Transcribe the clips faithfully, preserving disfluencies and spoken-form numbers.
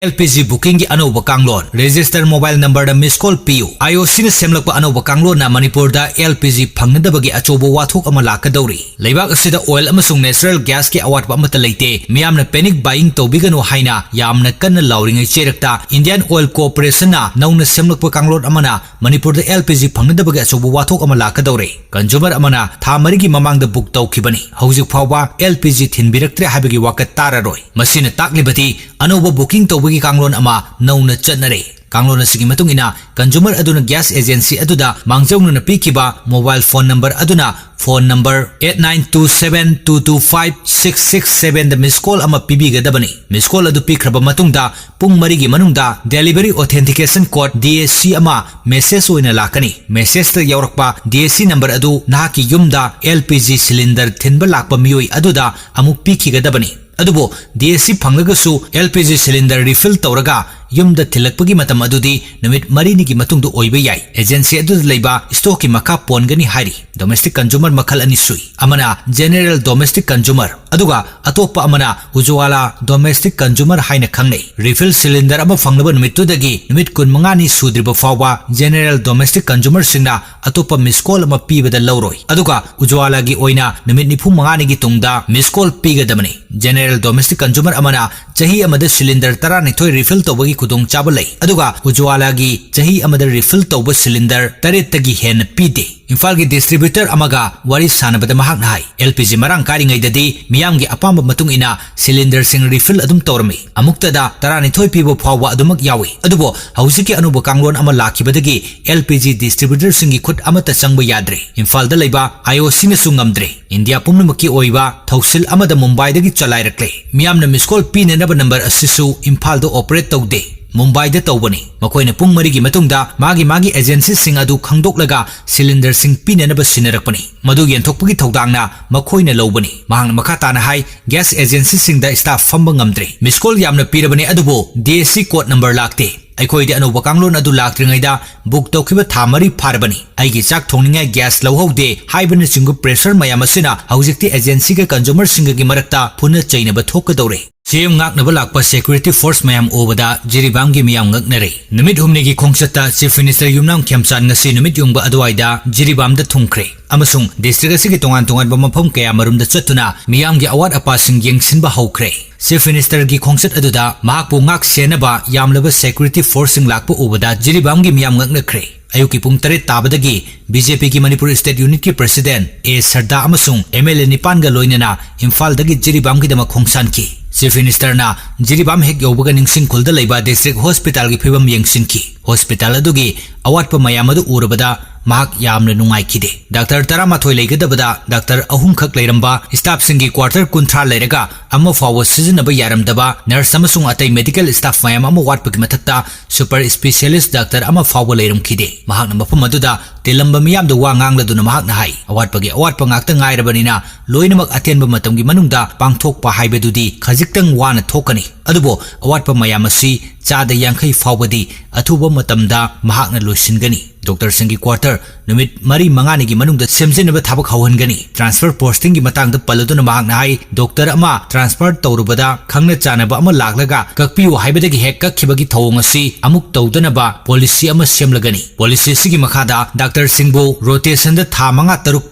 L P G bookingꯒꯤ ꯑꯅꯧꯕ ꯀꯥꯡꯂꯣꯟ꯫ Register mobile numberꯗ miss call ꯄꯤꯌꯨ꯫ IOCꯅ ꯁꯦꯝꯂꯛꯄ ꯑꯅꯧꯕ ꯀꯥꯡꯂꯣꯟꯅ ꯃꯅꯤꯄꯨꯔꯗ L P G ꯐꯪꯅꯗꯕꯒꯤ ꯑꯆꯧꯕ ꯋꯥꯊꯣꯛ ꯑꯃ ꯂꯥꯛꯀꯗꯧꯔꯤ꯫ ꯂꯩꯕꯥꯛ ꯑꯁꯤꯗ oil ꯑꯃꯁꯨꯡ natural gasꯀꯤ ꯑꯋꯥꯠꯄ ꯑꯃꯠꯇ ꯂꯩꯇꯦ꯫ ꯃꯤꯌꯥꯝꯅ panic buying ꯇꯧꯕꯤꯒꯅꯨ ꯍꯥꯏꯅ ꯌꯥꯝꯅ ꯀꯟꯅ ꯂꯥꯎꯔꯤꯉꯩ ꯆꯩꯔꯛꯇ Indian Oil Corporationꯅ ꯅꯧꯅ ꯁꯦꯝꯂꯛꯄ ꯀꯥꯡꯂꯣꯟ ꯑꯃꯅ ꯃꯅꯤꯄꯨꯔꯗ L P G ꯐꯪꯅꯗꯕꯒꯤ ꯑꯆꯧꯕ ꯋꯥꯊꯣꯛ ꯑꯃ ꯂꯥꯛꯀꯗꯧꯔꯦ꯫ Consumer ꯑꯃꯅ ꯊꯥ ꯃꯔꯤꯒꯤ ꯃꯃꯥꯡꯗ book ꯇꯧꯈꯤꯕꯅꯤ, ꯍꯧꯖꯤꯛ ꯐꯥꯎꯕ L P G ꯊꯤꯟꯕꯤꯔꯛꯇ꯭ꯔꯦ ꯍꯥꯏꯕꯒꯤ ꯋꯥꯀꯠ ꯇꯥꯔꯔꯣꯏ꯫ ꯃꯁꯤꯅ ꯇꯥꯛꯂꯤꯕꯗꯤ ꯑꯅꯧꯕ booking ꯇꯧꯕꯒꯤ ꯀꯥꯡꯂꯣꯟ ꯑꯃ ꯅꯧꯅ ꯆꯠꯅꯔꯦ꯫ ꯀꯥꯡꯂꯣꯟ ꯑꯁꯤꯒꯤ ꯃꯇꯨꯡ ꯏꯟꯅ, consumer ꯑꯗꯨꯅ gas agency ꯑꯗꯨꯗ ꯃꯥꯡꯖꯧꯅꯅ ꯄꯤꯈꯤꯕ mobile phone number ꯑꯗꯨꯅ phone number eight nine two seven two two five six six sevenꯗ miss call ꯑꯃ ꯄꯤꯕꯤꯒꯗꯕꯅꯤ꯫ Miss call ꯑꯗꯨ ꯄꯤꯈ꯭ꯔꯕ ꯃꯇꯨꯡꯗ ꯄꯨꯡ ꯃꯔꯤꯒꯤ ꯃꯅꯨꯡꯗ delivery authentication code, D A C, ꯑꯃ message ꯑꯣꯏꯅ ꯂꯥꯛꯀꯅꯤ꯫ Messageꯇ ꯌꯥꯎꯔꯛꯄ D A C number ꯑꯗꯨ ꯅꯍꯥꯛꯀꯤ ꯌꯨꯝꯗ L P G cylinder ꯊꯤꯟꯕ ꯂꯥꯛꯄ ꯃꯤꯑꯣꯏ ꯑꯗꯨꯗ ꯑꯃꯨꯛ ꯄꯤꯈꯤꯒꯗꯕꯅꯤ꯫ ꯑꯗꯨꯕꯨ D A C ꯐꯪꯂꯒꯁꯨ L P G cylinder refill ꯇꯧꯔꯒ ꯌꯨꯝꯗ ꯊꯤꯜꯂꯛꯄꯒꯤ ꯃꯇꯝ ꯑꯗꯨꯗꯤ ꯅꯨꯃꯤꯠ ꯃꯔꯤꯅꯤꯒꯤ ꯃꯇꯨꯡꯗ ꯑꯣꯏꯕ ꯌꯥꯏ꯫ Agency ꯑꯗꯨꯗ ꯂꯩꯕ stockꯀꯤ ꯃꯈꯥ ꯄꯣꯟꯒꯅꯤ ꯍꯥꯏꯔꯤ꯫ Domestic consumer ꯃꯈꯜ ꯑꯅꯤ ꯁꯨꯏ꯫ ꯑꯃꯅ general domestic consumer, ꯑꯗꯨꯒ ꯑꯇꯣꯞꯄ ꯑꯃꯅ Ujjwala domestic consumer ꯍꯥꯏꯅ ꯈꯪꯅꯩ꯫ Refill cylinder ꯑꯃ ꯐꯪꯂꯕ ꯅꯨꯃꯤꯠꯇꯨꯗꯒꯤ ꯅꯨꯃꯤꯠ ꯀꯨꯟꯃꯉꯥꯅꯤ ꯁꯨꯗ꯭ꯔꯤꯕ ꯐꯥꯎꯕ general domestic consumerꯁꯤꯡꯅ ꯑꯇꯣꯞꯄ miss call ꯑꯃ ꯄꯤꯕꯗ ꯂꯧꯔꯣꯏ꯫ ꯑꯗꯨꯒ Ujjwalaꯒꯤ ꯑꯣꯏꯅ ꯅꯨꯃꯤꯠ ꯅꯤꯐꯨ ꯃꯉꯥꯅꯤꯒꯤ ꯇꯨꯡꯗ miss call ꯄꯤꯒꯗꯕꯅꯤ꯫ General domestic consumer ꯑꯃꯅ ꯆꯍꯤ ꯑꯃꯗ cylinder ꯇꯔꯥꯅꯤꯊꯣꯏ refill ꯇꯧꯕꯒꯤ ꯈꯨꯗꯣꯡꯆꯥꯕ ꯂꯩ꯫ ꯑꯗꯨꯒ Ujjwalaꯒꯤ ꯆꯍꯤ ꯑꯃꯗ refill ꯇꯧꯕ cylinder ꯇꯔꯦꯠꯇꯒꯤ ꯍꯦꯟꯅ ꯄꯤꯗꯦ꯫ ꯏꯝꯐꯥꯜꯒꯤ distributor ꯑꯃꯒ ꯋꯥꯔꯤ ꯁꯥꯟꯅꯕꯗ ꯃꯍꯥꯛꯅ ꯍꯥꯏ, L P G ꯃꯔꯥꯡ ꯀꯥꯏꯔꯤꯉꯩꯗꯗꯤ ꯃꯤꯌꯥꯝꯒꯤ ꯑꯄꯥꯝꯕ ꯃꯇꯨꯡ ꯏꯟꯅ cylinderꯁꯤꯡ refill ꯑꯗꯨꯝ ꯇꯧꯔꯝꯃꯤ꯫ ꯑꯃꯨꯛꯇꯗ ꯇꯔꯥꯅꯤꯊꯣꯏ ꯄꯤꯕ ꯐꯥꯎꯕ ꯑꯗꯨꯃꯛ ꯌꯥꯎꯏ꯫ ꯑꯗꯨꯕꯨ ꯍꯧꯖꯤꯛꯀꯤ ꯑꯅꯧꯕ ꯀꯥꯡꯂꯣꯟ ꯑꯃ ꯂꯥꯛꯈꯤꯕꯗꯒꯤ L P G distributorꯁꯤꯡꯒꯤ ꯈꯨꯠ ꯑꯃꯠꯇ ꯆꯪꯕ ꯌꯥꯗ꯭ꯔꯦ꯫ ꯏꯝꯐꯥꯜꯗ ꯂꯩꯕ IOCꯅꯁꯨ ꯉꯝꯗ꯭ꯔꯦ꯫ ꯏꯟꯗꯤꯌꯥ ꯄꯨꯝꯅꯃꯛꯀꯤ ꯑꯣꯏꯕ ꯊꯧꯁꯤꯜ ꯑꯃꯗ ꯃꯨꯝꯕꯥꯏꯗꯒꯤ ꯆꯂꯥꯏꯔꯛꯂꯦ꯫ ꯃꯤꯌꯥꯝꯅ miss call ꯄꯤꯅꯅꯕ number ꯑꯁꯤꯁꯨ ꯏꯝꯐꯥꯜꯗ operate ꯇꯧꯗꯦ꯫ ꯃꯨꯝꯕꯥꯏꯗ ꯇꯧꯕꯅꯤ꯫ ꯃꯈꯣꯏꯅ ꯄꯨꯡ ꯃꯔꯤꯒꯤ ꯃꯇꯨꯡꯗ ꯃꯥꯒꯤ ꯃꯥꯒꯤ agencyꯁꯤꯡ ꯑꯗꯨ ꯈꯪꯗꯣꯛꯂꯒ cylinderꯁꯤꯡ ꯄꯤꯅꯅꯕ ꯁꯤꯟꯅꯔꯛꯄꯅꯤ꯫ ꯃꯗꯨ ꯌꯦꯟꯊꯣꯛꯄꯒꯤ ꯊꯧꯗꯥꯡꯅ ꯃꯈꯣꯏꯅ ꯂꯧꯕꯅꯤ꯫ ꯃꯍꯥꯛꯅ ꯃꯈꯥ ꯇꯥꯅ ꯍꯥꯏ, gas agencyꯁꯤꯡꯗ staff ꯐꯝꯕ ꯉꯝꯗ꯭ꯔꯦ꯫ Miss call ꯌꯥꯝꯅ ꯄꯤꯔꯕꯅꯤ, ꯑꯗꯨꯕꯨ D A C code number ꯂꯥꯛꯇꯦ꯫ ꯑꯩꯈꯣꯏꯗꯤ ꯑꯅꯧꯕ ꯀꯥꯡꯂꯣꯟ ꯑꯗꯨ ꯂꯥꯛꯇ꯭ꯔꯤꯉꯩꯗ ꯕꯨꯛ ꯇꯧꯈꯤꯕ ꯊꯥ ꯃꯔꯤ ꯐꯥꯔꯕꯅꯤ꯫ ꯑꯩꯒꯤ ꯆꯥꯛ ꯊꯣꯡꯅꯤꯡꯉꯥꯏ ꯒ꯭ꯌꯥꯁ ꯂꯧꯍꯧꯗꯦ ꯍꯥꯏꯕꯅꯆꯤꯡꯕ ꯄ꯭ꯔꯦꯁꯔ ꯃꯌꯥꯝ ꯑꯁꯤꯅ ꯍꯧꯖꯤꯛꯇꯤ ꯑꯦꯖꯦꯟꯁꯤꯒ ꯀꯟꯖꯨꯃꯔꯁꯤꯡꯒꯒꯤ ꯃꯔꯛꯇ ꯐꯨꯟꯅ ꯆꯩꯅꯕ ꯊꯣꯛꯀꯗꯧꯔꯦ꯫ ꯆꯦ ꯉꯥꯛꯅꯕ ꯂꯥꯛꯄ ꯁꯦꯀ꯭ꯌꯨꯔꯤꯇꯤ ꯐꯣꯔꯁ ꯃꯌꯥꯝ ꯎꯕꯗ ꯖꯤꯔꯤꯕꯥꯝꯒꯤ ꯃꯤꯌꯥꯝ ꯉꯛꯅꯔꯦ꯫ ꯅꯨꯃꯤꯠ ꯍꯨꯝꯅꯤꯒꯤ ꯈꯣꯡꯆꯠꯇ ꯆꯤꯐ ꯃꯤꯅꯤꯁꯇꯔ ꯌꯨꯝꯅꯥꯝ ꯈꯦꯝꯆꯥꯟ ꯉꯁꯤ ꯅꯨꯃꯤꯠ ꯌꯨꯡꯕ ꯑꯗꯨꯋꯥꯏꯗ ꯖꯤꯔꯤꯕꯥꯝꯗ ꯊꯨꯡꯈ꯭ꯔꯦ ꯑꯃꯁꯨꯡ ꯗꯤꯁꯇ꯭ꯔꯤꯛ ꯑꯁꯤꯒꯤ ꯇꯣꯉꯥꯟ ꯇꯣꯉꯥꯟꯕ ꯃꯐꯝ ꯀꯌꯥꯃꯔꯨꯝꯗ ꯆꯠꯇꯨꯅ ꯃꯤꯌꯥꯝꯒꯤ ꯑꯋꯥꯠ ꯑꯄꯥꯁꯤꯡ ꯌꯦꯡꯁꯤꯟꯕ ꯍꯧꯈ꯭ꯔꯦ꯫ ꯆꯤꯐ ꯃꯤꯅꯤꯁꯇꯔꯒꯤ ꯈꯣꯡꯆꯠ ꯑꯗꯨꯗ ꯃꯍꯥꯛꯄꯨ ꯉꯥꯛ ꯁꯦꯟꯅꯕ ꯌꯥꯝꯂꯕ ꯁꯦꯀ꯭ꯌꯨꯔꯤꯇꯤ ꯐꯣꯔꯁꯁꯤꯡ ꯂꯥꯛꯄ ꯎꯕꯗ ꯖꯤꯔꯤꯕꯥꯝꯒꯤ ꯃꯤꯌꯥꯝ ꯉꯛꯅꯈ꯭ꯔꯦ꯫ ꯑꯌꯨꯛꯀꯤ ꯄꯨꯡ ꯇꯔꯦꯠ ꯇꯥꯕꯗꯒꯤ ꯕꯤ ꯖꯦ ꯄꯤꯒꯤ ꯃꯅꯤꯄꯨꯔ ꯁ꯭ꯇꯦꯠ ꯌꯨꯅꯤꯠꯀꯤ ꯄ꯭ꯔꯦꯁꯤꯗꯦꯟꯠ ꯑꯦ ꯁꯔꯗꯥ ꯑꯃꯁꯨꯡ ꯑꯦꯝ ꯑꯦꯜ ꯑꯦ ꯅꯤꯄꯥꯟꯒ ꯂꯣꯏꯅꯅ ꯏꯝꯐꯥꯜꯗꯒꯤ ꯖꯤꯔꯤꯕꯥꯝꯒꯤꯗꯃꯛ ꯈꯣꯡꯁꯥꯟꯈꯤ꯫ ꯆꯤꯐ ꯃꯤꯅꯤꯁꯇꯔꯅ ꯖꯤꯔꯤꯕꯥꯝ ꯍꯦꯛ ꯌꯧꯕꯒ ꯅꯤꯡꯁꯤꯡ ꯈꯨꯜꯗ ꯂꯩꯕ ꯗꯤꯁꯇ꯭ꯔꯤꯛ ꯍꯣꯁꯄꯤꯇꯥꯜꯒꯤ ꯐꯤꯕꯝ ꯌꯦꯡꯁꯤꯟꯈꯤ꯫ ꯍꯣꯁꯄꯤꯇꯥꯜ ꯑꯗꯨꯒꯤ ꯑꯋꯥꯠꯄ ꯃꯌꯥꯝ ꯑꯗꯨ ꯎꯔꯕꯗ ꯃꯍꯥꯛ ꯌꯥꯝꯅ ꯅꯨꯡꯉꯥꯏꯈꯤꯗꯦ꯫ ꯗꯥꯛꯇꯔ ꯇꯔꯥꯃꯥꯊꯣꯏ ꯂꯩꯒꯗꯕꯗ ꯗꯥꯛꯇꯔ ꯑꯍꯨꯝꯈꯛ ꯂꯩꯔꯝꯕ, ꯁ꯭ꯇꯥꯐꯁꯤꯡꯒꯤ ꯀ꯭ꯋꯥꯔꯇꯔ ꯀꯨꯟꯊ꯭ꯔꯥ ꯂꯩꯔꯒ ꯑꯃ ꯐꯥꯎꯕ ꯁꯤꯖꯤꯟꯅꯕ ꯌꯥꯔꯝꯗꯕ, ꯅꯔꯁ ꯑꯃꯁꯨꯡ ꯑꯇꯩ ꯃꯦꯗꯤꯀꯦꯜ ꯁ꯭ꯇꯥꯐ ꯃꯌꯥꯝ ꯑꯃ ꯋꯥꯠꯄꯒꯤ ꯃꯊꯛꯇ ꯁꯨꯄꯔ ꯁ꯭ꯄꯦꯁꯤꯌꯦꯂꯤꯁ ꯗꯥꯛꯇꯔ ꯑꯃ ꯐꯥꯎꯕ ꯂꯩꯔꯝꯈꯤꯗꯦ꯫ ꯃꯍꯥꯛꯅ ꯃꯐꯝ ꯑꯗꯨꯗ ꯇꯤꯜꯂꯝꯕ ꯃꯤꯌꯥꯝꯗ ꯋꯥ ꯉꯥꯡꯂꯗꯨꯅ ꯃꯍꯥꯛꯅ ꯍꯥꯏ, ꯑꯋꯥꯠꯄꯒꯤ ꯑꯋꯥꯠꯄ ꯉꯥꯛꯇ ꯉꯥꯏꯔꯕꯅꯤꯅ ꯂꯣꯏꯅꯃꯛ ꯑꯇꯦꯟꯕ ꯃꯇꯝꯒꯤ ꯃꯅꯨꯡꯗ ꯄꯥꯡꯊꯣꯛꯄ ꯍꯥꯏꯕꯗꯨꯗꯤ ꯈꯖꯤꯛꯇꯪ ꯋꯥꯅ ꯊꯣꯛꯀꯅꯤ꯫ ꯑꯗꯨꯕꯨ ꯑꯋꯥꯠꯄ ꯃꯌꯥꯝ ꯑꯁꯤ ꯆꯥꯗ ꯌꯥꯡꯈꯩ ꯐꯥꯎꯕꯗꯤ ꯑꯊꯨꯕ ꯃꯇꯝꯗ ꯃꯍꯥꯛꯅ ꯂꯣꯏꯁꯤꯟꯒꯅꯤ꯫ ꯗꯣꯛꯇꯔꯁꯤꯡꯒꯤ ꯀ꯭ꯋꯥꯔꯇꯔ ꯅꯨꯃꯤꯠ ꯃꯔꯤ ꯃꯉꯥꯅꯤꯒꯤ ꯃꯅꯨꯡꯗ ꯁꯦꯝꯖꯤꯟꯅꯕ ꯊꯕꯛ ꯍꯧꯍꯟꯒꯅꯤ꯫ ꯇ꯭ꯔꯥꯟꯁꯐꯔ ꯄꯣꯁꯇꯤꯡꯒꯤ ꯃꯇꯥꯡꯗ ꯄꯜꯂꯗꯨꯅ ꯃꯍꯥꯛꯅ ꯍꯥꯏ, ꯗꯣꯛꯇꯔ ꯑꯃ ꯇ꯭ꯔꯥꯟꯁꯐꯔ ꯇꯧꯔꯨꯕꯗ ꯈꯪꯅ ꯆꯥꯟꯅꯕ ꯑꯃ ꯂꯥꯛꯂꯒ ꯀꯛꯄꯤꯌꯨ ꯍꯥꯏꯕꯗꯒꯤ ꯍꯦꯛ ꯀꯛꯈꯤꯕꯒꯤ ꯊꯧꯑꯣꯡ ꯑꯁꯤ ꯑꯃꯨꯛ ꯇꯧꯗꯅꯕ ꯄꯣꯂꯤꯁꯤ ꯑꯃ ꯁꯦꯝꯂꯒꯅꯤ꯫ ꯄꯣꯂꯤꯁꯤ ꯑꯁꯤꯒꯤ ꯃꯈꯥꯗ ꯗꯥꯛꯇꯔꯁꯤꯡꯕꯨ ꯔꯣꯇꯦꯁꯟꯗ ꯊꯥ ꯃꯉꯥ ꯇꯔꯨꯛ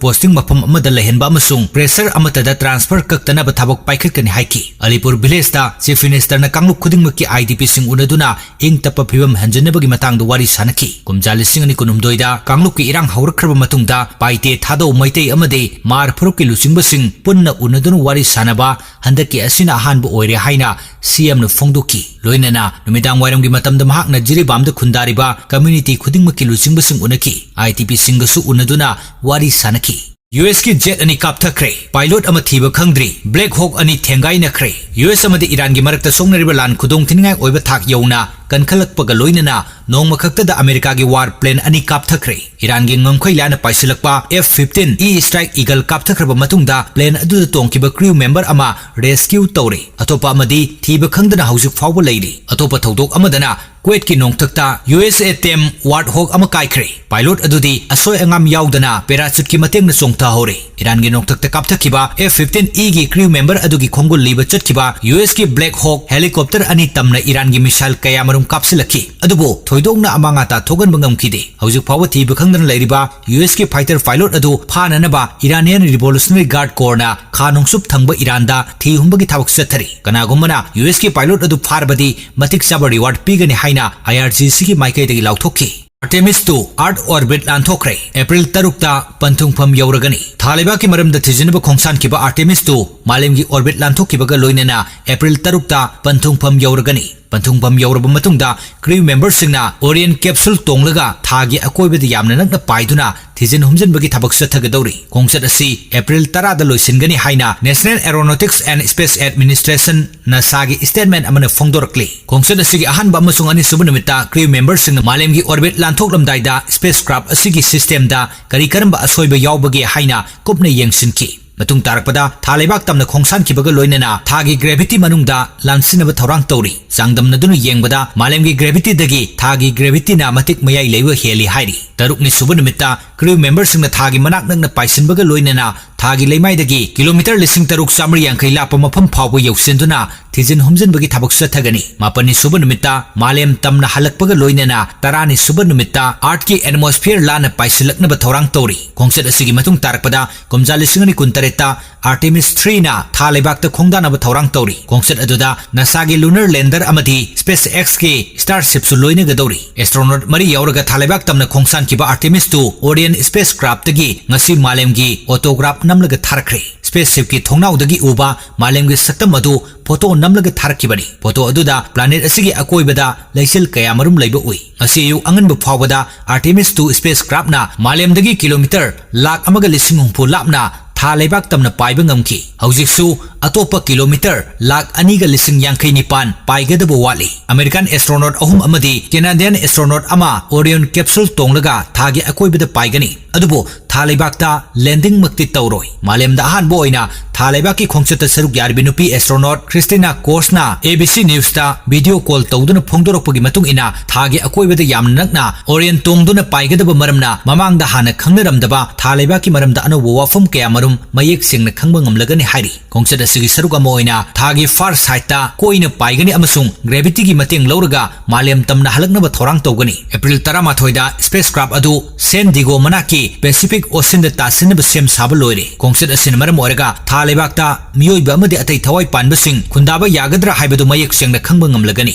ꯄꯣꯁꯇꯤꯡ ꯃꯐꯝ ꯑꯃꯗ ꯂꯩꯍꯟꯕ ꯑꯃꯁꯨꯡ ꯄ꯭ꯔꯦꯁꯔ ꯑꯃꯠꯇꯗ ꯇ꯭ꯔꯥꯟꯁꯐꯔ ꯀꯛꯇꯅꯕ ꯊꯕꯛ ꯄꯥꯏꯈꯠꯀꯅꯤ ꯍꯥꯏꯈꯤ꯫ ꯑꯂꯤꯄꯨꯔ ꯚꯤꯂꯦꯖꯇ ꯆꯤꯐ ꯃꯤꯅꯤꯁꯇꯔꯅ ꯀꯥꯡꯂꯨꯞ ꯈꯨꯗꯤꯡꯃꯛꯀꯤ ꯑꯥꯏ ꯗꯤ ꯄꯤꯁꯤꯡ ꯎꯅꯗꯨꯅ ꯏꯪ ꯇꯞꯄ ꯐꯤꯕꯝ ꯍꯟꯖꯤꯟꯅꯕꯒꯤ ꯃꯇꯥꯡꯗ ꯋꯥꯔꯤ ꯁꯥꯅꯈꯤ꯫ ꯀꯨꯝꯖꯥ ꯂꯤꯁꯤꯡ ꯑꯅꯤ ꯀꯨꯟꯍꯨꯝꯗꯣꯏꯗ ꯀꯥꯡꯂꯨꯞꯀꯤ ꯏꯔꯥꯡ ꯍꯧꯔꯛꯈ꯭ꯔꯕ ꯃꯇꯨꯡꯗ ꯄꯥꯏꯇꯦ ꯊꯥꯗꯧ ꯃꯩꯇꯩ ꯑꯃꯗꯤ ꯃꯥꯔ ꯐꯨꯔꯨꯞꯀꯤ ꯂꯨꯆꯤꯡꯕꯁꯤꯡ ꯄꯨꯟꯅ ꯎꯅꯗꯨꯅ ꯋꯥꯔꯤ ꯁꯥꯅꯕ ꯍꯟꯗꯛꯀꯤ ꯑꯁꯤꯅ ꯑꯍꯥꯟꯕ ꯑꯣꯏꯔꯦ ꯍꯥꯏꯅ ꯁꯤ ꯑꯦꯝꯅ ꯐꯣꯡꯗꯣꯛꯈꯤ꯫ ꯂꯣꯏꯅꯅ ꯅꯨꯃꯤꯗꯥꯡ ꯋꯥꯏꯔꯝꯒꯤ ꯃꯇꯝꯗ ꯃꯍꯥꯛꯅ ꯖꯤꯔꯤꯕꯥꯝꯗ ꯈꯨꯟꯗꯥꯔꯤꯕ ꯀꯝꯌꯨꯅꯤꯇꯤ ꯈꯨꯗꯤꯡꯃꯛꯀꯤ ꯂꯨꯆꯤꯡꯕꯁꯤꯡ ꯎꯅꯈꯤ꯫ ꯑꯥꯏ ꯗꯤ ꯄꯤꯁꯤꯡꯒꯁꯨ ꯎꯅꯗꯨꯅ ꯋꯥꯔꯤ ꯁꯥꯅꯈꯤ꯫ ꯌꯨ ꯑꯦꯁꯀꯤ ꯖꯦꯠ ꯑꯅꯤ ꯀꯥꯞꯊꯈ꯭ꯔꯦ, ꯄꯥꯏꯂꯣꯠ ꯑꯃ ꯊꯤꯕ ꯈꯪꯗ꯭ꯔꯤ, ꯕ꯭ꯂꯦꯛ ꯍꯣꯛ ꯑꯅꯤ ꯊꯦꯡꯒꯥꯏꯅꯈ꯭ꯔꯦ꯫ ꯌꯨ ꯑꯦꯁ ꯑꯃꯗꯤ ꯏꯔꯥꯟꯒꯤ ꯃꯔꯛꯇ ꯁꯣꯛꯅꯔꯤꯕ ꯂꯥꯟ ꯈꯨꯗꯣꯡꯊꯤꯅꯤꯡꯉꯥꯏ ꯑꯣꯏꯕ ꯊꯥꯛ ꯌꯧꯅ ꯀꯟꯈꯠꯂꯛꯄꯒ ꯂꯣꯏꯅꯅ ꯅꯣꯡꯃ ꯈꯛꯇꯗ ꯑꯃꯦꯔꯤꯀꯥꯒꯤ war plane ꯑꯅꯤ ꯀꯥꯞꯊꯈ꯭ꯔꯦ꯫ ꯏꯔꯥꯟꯒꯤ ꯉꯝꯈꯩ ꯂꯥꯟꯅ ꯄꯥꯏꯁꯤꯜꯂꯛꯄ F fifteen E Strike Eagle ꯀꯥꯞꯊꯈ꯭ꯔꯕ ꯃꯇꯨꯡꯗ plane ꯑꯗꯨꯗ ꯇꯣꯡꯈꯤꯕ crew member ꯑꯃ rescue ꯇꯧꯔꯦ꯫ ꯑꯇꯣꯞꯄ ꯑꯃꯗꯤ ꯊꯤꯕ ꯈꯪꯗꯅ ꯍꯧꯖꯤꯛ ꯐꯥꯎꯕ ꯂꯩꯔꯤ꯫ ꯑꯇꯣꯞꯄ ꯊꯧꯗꯣꯛ ꯑꯃꯗꯅ ꯀꯨꯋꯦꯠꯀꯤ ꯅꯣꯡꯊꯛꯇ USATM Warthog ꯑꯃ ꯀꯥꯏꯈ꯭ꯔꯦ꯫ Pilot ꯑꯗꯨꯗꯤ ꯑꯁꯣꯏ ꯑꯉꯥꯝ ꯌꯥꯎꯗꯅ parachute ꯀꯤ ꯃꯇꯦꯡꯅ ꯆꯣꯡꯊꯍꯧꯔꯦ꯫ ꯏꯔꯥꯟꯒꯤ ꯅꯣꯡꯊꯛꯇ ꯀꯥꯞꯊꯈꯤꯕ F fifteen E ꯒꯤ crew member ꯑꯗꯨꯒꯤ ꯈꯣꯡꯒꯨꯜ ꯂꯤꯕ ꯆꯠꯈꯤꯕ US ꯀꯤ Black Hawk helicopter ꯑꯅꯤ ꯇꯝꯅ ꯏꯔꯥꯟꯒꯤ missile ꯀꯌꯥꯃꯔꯨꯝ ꯀꯥꯞꯁꯤꯜꯂꯛꯈꯤ꯫ ꯑꯗꯨꯕꯨ ꯊꯣꯏꯗꯣꯛꯅ ꯑꯃꯥꯡ ꯑꯇꯥ ꯊꯣꯛꯍꯟꯕ ꯉꯝꯈꯤꯗꯦ꯫ ꯍꯧꯖꯤꯛ ꯐꯥꯎꯕ ꯊꯤꯕ ꯈꯪꯗꯅ ꯂꯩꯔꯤꯕ US ꯀꯤ fighter pilot ꯑꯗꯨ ꯐꯥꯅꯅꯕ Iranian Revolutionary Guard Corps ꯅ ꯈꯥ ꯅꯣꯡꯆꯨꯞ ꯊꯪꯕ ꯏꯔꯥꯟꯗ ꯊꯤ ꯍꯨꯝꯕꯒꯤ ꯊꯕꯛ ꯆꯠꯊꯔꯤ꯫ ꯀꯅꯥꯒꯨꯝꯕꯅ US ꯀꯤ pilot ꯑꯗꯨ ꯐꯥꯔꯕꯗꯤ ꯃꯇꯤꯛ ꯆꯥꯕ reward ꯄꯤꯒꯅꯤ ꯍꯥꯏꯅ IRGC ꯒꯤ ꯃꯥꯏꯀꯩꯗꯒꯤ ꯂꯥꯎꯊꯣꯛꯈꯤ꯫ Artemis two Earth orbit ꯂꯥꯟꯊꯣꯛꯈ꯭ꯔꯦ꯫ April ꯇꯔꯨꯛꯇ ꯄꯟꯊꯨꯡꯐꯝ ꯌꯧꯔꯒꯅꯤ꯫ ꯊꯥ ꯂꯩꯕꯥꯛꯀꯤ ꯃꯔꯝꯗ ꯊꯤꯖꯤꯟꯅꯕ ꯈꯣꯡꯁꯥꯟꯈꯤꯕ Artemis two ꯃꯥꯂꯦꯝꯒꯤ orbit ꯂꯥꯟꯊꯣꯛꯈꯤꯕꯒ ꯂꯣꯏꯅꯅ April ꯇꯔꯨꯛꯇ ꯄꯟꯊꯨꯡꯐꯝ ꯌꯧꯔꯒꯅꯤ꯫ ꯄꯟꯊꯨꯡꯐꯝ ꯌꯧꯔꯕ ꯃꯇꯨꯡꯗ crew member ꯁꯤꯡꯅ Orion capsule ꯇꯣꯡꯂꯒ ꯊꯥꯒꯤ ꯑꯀꯣꯏꯕꯗ ꯌꯥꯝꯅ ꯅꯛꯅ ꯄꯥꯏꯗꯨꯅ ꯊꯤꯖꯤꯟ ꯍꯨꯝꯖꯤꯟꯕꯒꯤ ꯊꯕꯛ ꯆꯠꯊꯒꯗꯧꯔꯤ꯫ ꯈꯣꯡꯆꯠ ꯑꯁꯤ April ꯇꯔꯥꯗ ꯂꯣꯏꯁꯤꯟꯒꯅꯤ ꯍꯥꯏꯅ National Aeronautics and Space Administration NASA ꯒꯤ statement ꯑꯃꯅ ꯐꯣꯡꯗꯣꯔꯛꯂꯤ꯫ ꯈꯣꯡꯆꯠ ꯑꯁꯤꯒꯤ ꯑꯍꯥꯟꯕ ꯑꯃꯁꯨꯡ ꯑꯅꯤꯁꯨꯕ ꯅꯨꯃꯤꯠꯇ crew member ꯁꯤꯡꯅ ꯃꯥꯂꯦꯝꯒꯤ orbit ꯂꯥꯟꯊꯣꯛꯂꯝꯗꯥꯏꯗ spacecraft ꯑꯁꯤꯒꯤ system ꯗ ꯀꯔꯤ ꯀꯔꯝꯕ ꯑꯁꯣꯏꯕ ꯌꯥꯎꯕꯒꯦ ꯍꯥꯏꯅ ꯀꯨꯞꯅ ꯌꯦꯡꯁꯤꯟꯈꯤ꯫ ꯃꯇꯨꯡ ꯇꯥꯔꯛꯄꯗ ꯊꯥ ꯂꯩꯕꯥꯛ ꯇꯝꯅ ꯈꯣꯡꯁꯥꯟꯈꯤꯕꯒ ꯂꯣꯏꯅꯅ ꯊꯥꯒꯤ gravity ꯃꯅꯨꯡꯗ ꯂꯥꯟꯁꯤꯟꯅꯕ ꯊꯧꯔꯥꯡ ꯇꯧꯔꯤ꯫ ꯆꯥꯡꯗꯝꯅꯗꯨꯅ ꯌꯦꯡꯕꯗ ꯃꯥꯂꯦꯝꯒꯤ gravity ꯗꯒꯤ ꯊꯥꯒꯤ gravity ꯅ ꯃꯇꯤꯛ ꯃꯌꯥꯏ ꯂꯩꯕ ꯍꯦꯜꯂꯤ ꯍꯥꯏꯔꯤ꯫ ꯇꯔꯨꯛꯅꯤ ꯁꯨꯕ ꯅꯨꯃꯤꯠꯇ crew member ꯁꯤꯡꯅ ꯊꯥꯒꯤ ꯃꯅꯥꯛ ꯅꯛꯅ ꯄꯥꯏꯁꯤꯟꯕꯒ ꯂꯣꯏꯅꯅ ꯊꯥꯒꯤ ꯂꯩꯃꯥꯏꯗꯒꯤ kilometre ꯂꯤꯁꯤꯡ ꯇꯔꯨꯛ ꯆꯥꯃꯔꯤ ꯌꯥꯡꯈꯩ ꯂꯥꯞꯄ ꯃꯐꯝ ꯐꯥꯎꯕ ꯌꯧꯁꯤꯟꯗꯨꯅ ꯊꯤꯖꯤꯟ ꯍꯨꯝꯖꯤꯟꯕꯒꯤ ꯊꯕꯛ ꯆꯠꯊꯒꯅꯤ꯫ ꯃꯥꯄꯟꯅꯤ ꯁꯨꯕ ꯅꯨꯃꯤꯠꯇ ꯃꯥꯂꯦꯝ ꯇꯝꯅ ꯍꯜꯂꯛꯄꯒ ꯂꯣꯏꯅꯅ ꯇꯔꯥꯅꯤ ꯁꯨꯕ ꯅꯨꯃꯤꯠꯇ Earth ꯀꯤ atmosphere ꯂꯥꯟꯅ ꯄꯥꯏꯁꯤꯜꯂꯛꯅꯕ ꯊꯧꯔꯥꯡ ꯇꯧꯔꯤ꯫ ꯈꯣꯡꯆꯠ ꯑꯁꯤꯒꯤ ꯃꯇꯨꯡ ꯇꯥꯔꯛꯄꯗ ꯀꯨꯝꯖꯥ ꯂꯤꯁꯤꯡ ꯑꯅꯤ ꯀꯨꯟꯇꯔꯦꯠꯇ Artemis three ꯅ ꯊꯥ ꯂꯩꯕꯥꯛꯇ ꯈꯣꯡꯗꯥꯅꯕ ꯊꯧꯔꯥꯡ ꯇꯧꯔꯤ꯫ ꯈꯣꯡꯆꯠ ꯑꯗꯨꯗ NASA ꯒꯤ lunar lander ꯑꯃꯗꯤ SpaceX ꯀꯤ Starship ꯁꯨ ꯂꯣꯏꯅꯒꯗꯧꯔꯤ꯫ Astronaut ꯃꯔꯤ ꯌꯥꯎꯔꯒ ꯊꯥ ꯂꯩꯕꯥꯛ ꯇꯝꯅ ꯈꯣꯡꯁꯥꯟꯈꯤꯕ Artemis two Orion spacecraft ꯇꯒꯤ ꯉꯁꯤ ꯃꯥꯂꯦꯝꯒꯤ autograph ꯅꯝꯂꯒ ꯊꯥꯔꯛꯈ꯭ꯔꯦ꯫ Spaceship ꯀꯤ ꯊꯣꯡꯅꯥꯎꯗꯒꯤ ꯎꯕ ꯃꯥꯂꯦꯝꯒꯤ ꯁꯛꯇꯝ ꯑꯗꯨ photo ꯅꯝꯂꯒ ꯊꯥꯔꯛꯈꯤꯕꯅꯤ꯫ Photo ꯑꯗꯨꯗ planet ꯑꯁꯤꯒꯤ ꯑꯀꯣꯏꯕꯗ ꯂꯩꯆꯤꯜ ꯀꯌꯥꯃꯔꯨꯝ ꯂꯩꯕ ꯎꯏ꯫ ꯉꯁꯤ ꯑꯌꯨꯛ ꯑꯉꯟꯕ ꯐꯥꯎꯕꯗ Artemis two spacecraft ꯅ ꯃꯥꯂꯦꯝꯗꯒꯤ kilometre ꯂꯥꯈ ꯑꯃꯒ ꯂꯤꯁꯤꯡ ꯍꯨꯝꯐꯨ ꯂꯥꯞꯅ ꯊꯥ ꯂꯩꯕꯥꯛ ꯇꯝꯅ ꯄꯥꯏꯕ ꯉꯝꯈꯤ꯫ ꯍꯧꯖꯤꯛꯁꯨ ꯑꯇꯣꯞꯄ ꯀꯤꯂꯣꯃꯤꯇꯔ ꯂꯥꯈ ꯑꯅꯤꯒ ꯂꯤꯁꯤꯡ ꯌꯥꯡꯈꯩ ꯅꯤꯄꯥꯟ ꯄꯥꯏꯒꯗꯕ ꯋꯥꯠꯂꯤ꯫ American astronaut ꯑꯍꯨꯝ ꯑꯃꯗꯤ Canadian astronaut ꯑꯃ Orion capsule ꯇꯣꯡꯂꯒ ꯊꯥꯒꯤ ꯑꯀꯣꯏꯕꯗ ꯄꯥꯏꯒꯅꯤ꯫ ꯑꯗꯨꯕꯨ ꯊꯥ ꯂꯩꯕꯥꯛꯇ landing ꯃꯛꯇꯤ ꯇꯧꯔꯣꯏ꯫ ꯃꯥꯂꯦꯝꯗ ꯑꯍꯥꯟꯕ ꯑꯣꯏꯅ ꯊꯥ ꯂꯩꯕꯥꯛꯀꯤ ꯈꯣꯡꯆꯠꯇ ꯁꯔꯨꯛ ꯌꯥꯔꯤꯕꯤ ꯅꯨꯄꯤ astronaut Christina Korsꯅ A B C Newsꯇ video call ꯇꯧꯗꯨꯅ ꯐꯣꯡꯗꯣꯔꯛꯄꯒꯤ ꯃꯇꯨꯡ ꯏꯟꯅ, ꯊꯥꯒꯤ ꯑꯀꯣꯏꯕꯗ ꯌꯥꯝꯅ ꯅꯛꯅ Orion ꯇꯣꯡꯗꯨꯅ ꯄꯥꯏꯒꯗꯕ ꯃꯔꯝꯅ ꯃꯃꯥꯡꯗ ꯍꯥꯟꯅ ꯈꯪꯅꯔꯝꯗꯕ ꯊꯥ ꯂꯩꯕꯥꯛꯀꯤ ꯃꯔꯝꯗ ꯑꯅꯧꯕ ꯋꯥꯐꯝ ꯀꯌꯥ ꯃꯔꯨꯝ ꯃꯌꯦꯛ ꯁꯦꯡꯅ ꯈꯪꯕ ꯉꯝꯂꯒꯅꯤ ꯍꯥꯏꯔꯤ꯫ ꯈꯣꯡꯆꯠ ꯑꯁꯤꯒꯤ ꯁꯔꯨꯛ ꯑꯃ ꯑꯣꯏꯅ ꯊꯥꯒꯤ far sideꯇ ꯀꯣꯏꯅ ꯄꯥꯏꯒꯅꯤ ꯑꯃꯁꯨꯡ gravityꯒꯤ ꯃꯇꯦꯡ ꯂꯧꯔꯒ ꯃꯥꯂꯦꯝ ꯇꯝꯅ ꯍꯜꯂꯛꯅꯕ ꯊꯧꯔꯥꯡ ꯇꯧꯒꯅꯤ꯫ April ꯇꯔꯥꯃꯥꯊꯣꯏꯗ spacecraft ꯑꯗꯨ San Diego ꯃꯅꯥꯛꯀꯤ Pacific Oceanꯗ ꯇꯥꯁꯤꯟꯅꯕ ꯁꯦꯝ ꯁꯥꯕ ꯂꯣꯏꯔꯦ꯫ ꯈꯣꯡꯆꯠ ꯑꯁꯤꯅ ꯃꯔꯝ ꯑꯣꯏꯔꯒ ꯊꯥ ꯂꯩꯕꯥꯛꯇ ꯃꯤꯑꯣꯏꯕ ꯑꯃꯗꯤ ꯑꯇꯩ ꯊꯋꯥꯏ ꯄꯥꯟꯕꯁꯤꯡ ꯈꯨꯟꯗꯥꯕ ꯌꯥꯒꯗ꯭ꯔꯥ ꯍꯥꯏꯕꯗꯨ ꯃꯌꯦꯛ ꯁꯦꯡꯅ ꯈꯪꯕ ꯉꯝꯂꯒꯅꯤ꯫